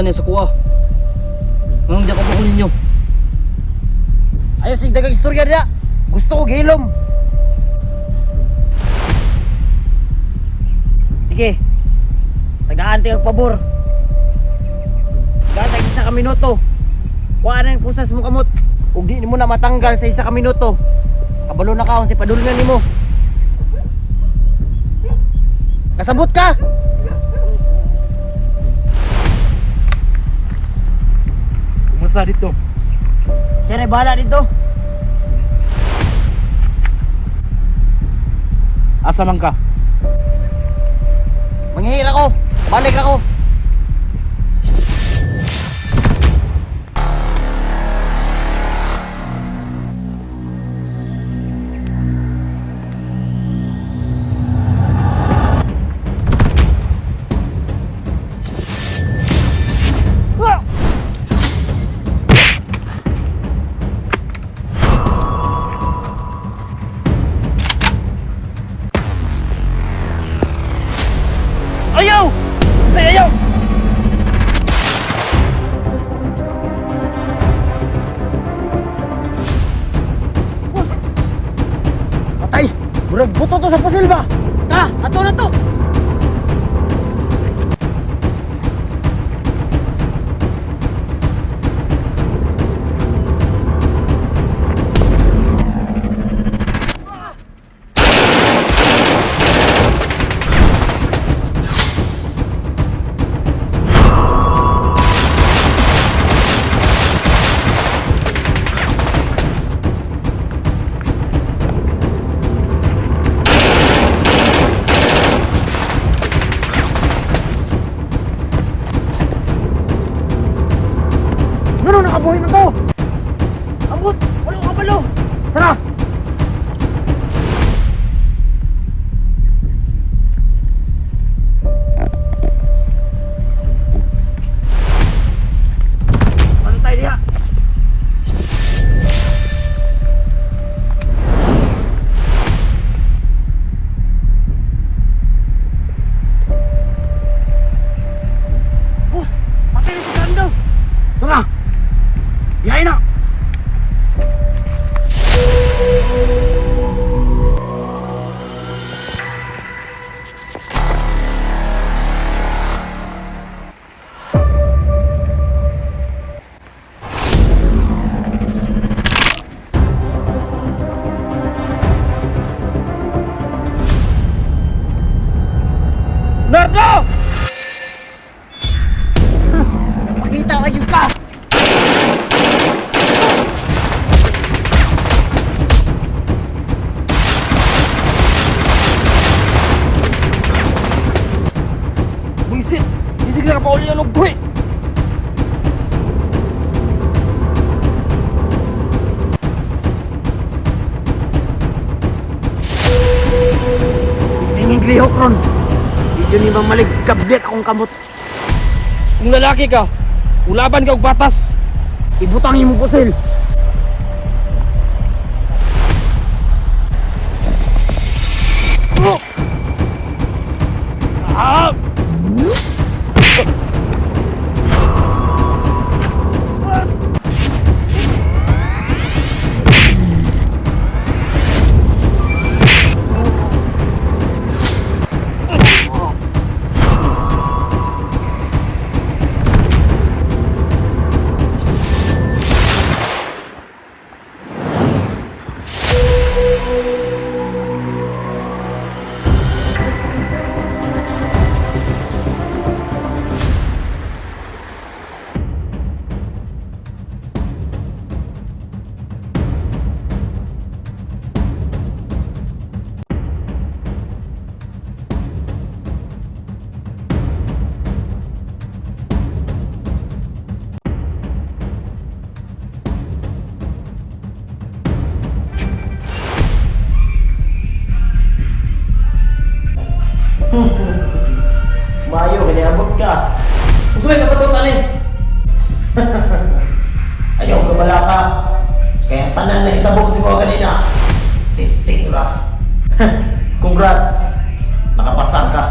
na niya sa kuha. Anong di ako po ninyo? Ayaw sig dagang istorya diha. Gusto ko gilom. Sige. Tagaan tayo pabor. Tagaan tayo isa ka minuto. Kuha na yung kusas mo kamot. Ug di nimo na matanggal sa isa ka minuto. Kabalo na ka si padulngan nimo. Kasabot ka! Kumusta dito? Siya na bahala dito. Asa man ka? Manghihir ako. Balik ako. Ayaw! Say ayaw! Boss! Patay! Murag buto to sa pusil ba? Ta! Ato na to! Ano nakabuhay na to? Ambot! Wala ko kabalo! Tara! Pantay diha! Boss! Patay na si Sando! Tara! Biyahe na! Nardo! Pakita ka yung ka! Buisit! Hindi ka pa uli ang buhi! Istingin lihok ron. Di yun ni mamalig kablit akong kamot. Kung lalaki ka, ulaban ka og batas. Ibutang imong pusil. Oh! Ah! Mayo, kiniabot ka. Gusto may pasabot ani. Ayaw ka ka. Kaya tanan na hitabo si mo kanina. Testing ra. Congrats. Nakapasar ka.